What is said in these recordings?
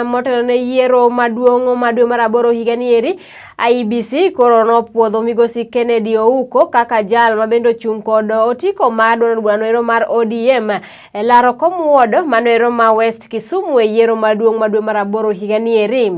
Motelo ne yiero maduong' ma dwe mar aboro higa ni eri, IEBC koro nopuodho migosi Kennedy Ouko kaka jal ma bende ochung' kod otiko mar duond burano ero mar ODM e laro kom ward mano ero ma West Kisumu e yiero maduong' ma dwe mar aboro higa ni eri.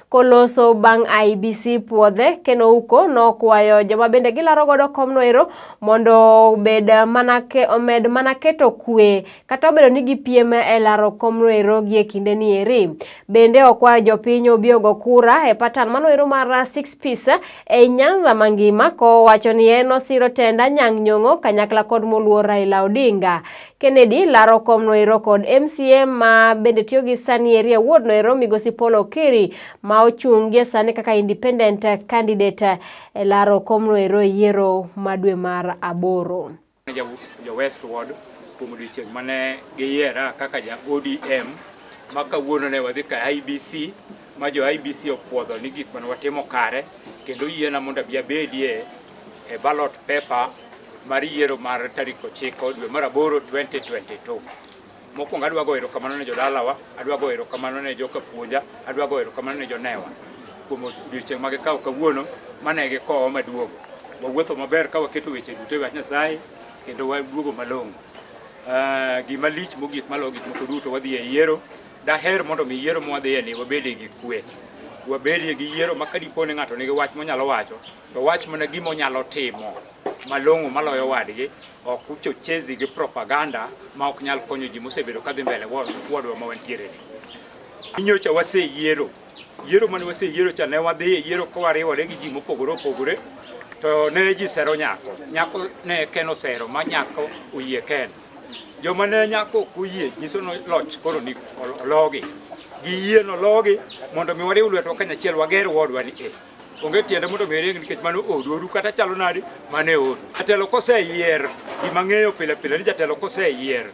Koloso bang' IEBC puodhe, Ken Ouko nokwayo joma bende gilaro godo komno ero mondo obed mana ke, omed mana keto kwe kata obedo ni gipiem e laro komno ero gie kinde ni eri. Bende okwayo jopiny obi ogo kura e patan mano ero mar six piece ei Nyanza mangima kowacho ni en osiro tend Anyang' Nyong'o kanyakla kod moluor Raila Odinga. Kennedy laro komno ero kod MCA ma bende tiyo gi sani eri e ward no ero migosi Paul Okiri ma ochung' gie sani kaka independent candidate e laro komno ero e yiero ma dwe mar aboro. Jo West Ward kuom odiochieng' mane giyiera kaka ja ODM ma kawuono ne wadhi ka IBC ma jo IBC opuodho ni gik mane watimo kare kendo yiena mondo abi abedie e ballot paper mar yiero mar tarik 9 dwe mar aboro 2022. Mokwongo adwa goyo erokamano ne jodalawa, adwa goyo erokamano ne joka puonja, adwa goyo erokamano ne jonewa kuom odiochieng' ma gikawo kawuono mane gikowa maduogo. Wawuotho maber ka waketo weche duto e wach Nyasaye kendo waduogo malong'o. Gima lich mogik maloyo gik moko duto wadhi e yiero. Daher mondo mi yiero mwadhiye ni wabedie gi kwe. Wabedie gi yiero ma kadipo ni ng'ato nigi wach monyalo wacho, to wach mana gima onyalo timo malong'o maloyo wadgi, ok uchochezi gi propaganda ma ok nyal konyo ji mosebedo kadhi mbele wodwa ma wantiere ni. Nyocha waseyiero, yiero mane waseyiero cha ne wadhi e yiero ka wariwore gi ji mopogore opogore, to ne ji sero nyako. Nyako ne Ken osero ma nyako oyie Ken. Joma ne nyako ok oyie nyiso ni loch koro ni ologi. Giyie nologi mondo mi wariw lwetwa kanyachiel wager wodwa ni e. Onge tiende mondo mi ring nikech mano odu, odu kata chalo nadi, mano e odu. Jatelo koseyier, gima ng'eyo pile pile ni jatelo koseyier,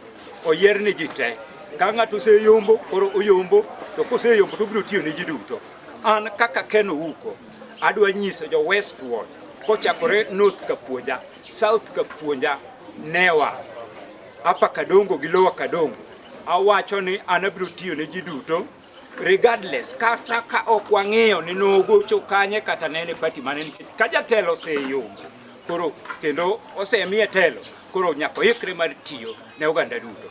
oyier ni ji te. Ka ng'ato oseyombo, koro oyombo, to koseyombo to obiro tiyo ne ji duto. An kaka Ken Ouko, adwa nyiso jo West Ward, kochakore North Kapuonja, South Kapuonja, Newa, Upper Kadongo gi Lower Kadongo, awacho ni an abiro tiyo ne ji duto regardless kata ka ok wang'iyo ni nogocho kanye kata ne en e party mane, nikech ka jatelo oseyombo koro kendo osemiye telo, koro nyaka oikre mar tiyo ne oganda duto.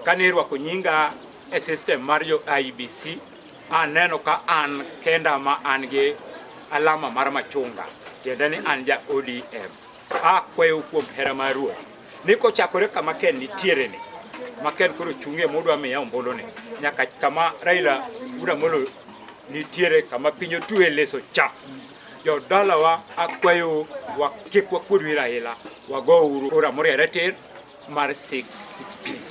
Kane irwako nyinga e system mar jo IEBC, aneno ka an kenda ma an gi alama mar machunga, tiende ni an ja ODM. Akwayo kuom hera mar Ruoth ni kochakore kama Ken nitiere ni, ma Ken koro chung'ie modwa miya ombulu ni, nyaka kama Raila Amolo nitiere kama piny otwe leso cha. Jodalawa akwayo wa kik wakuod wi Raila, wagouru kura moriere tir mar 6 Ps.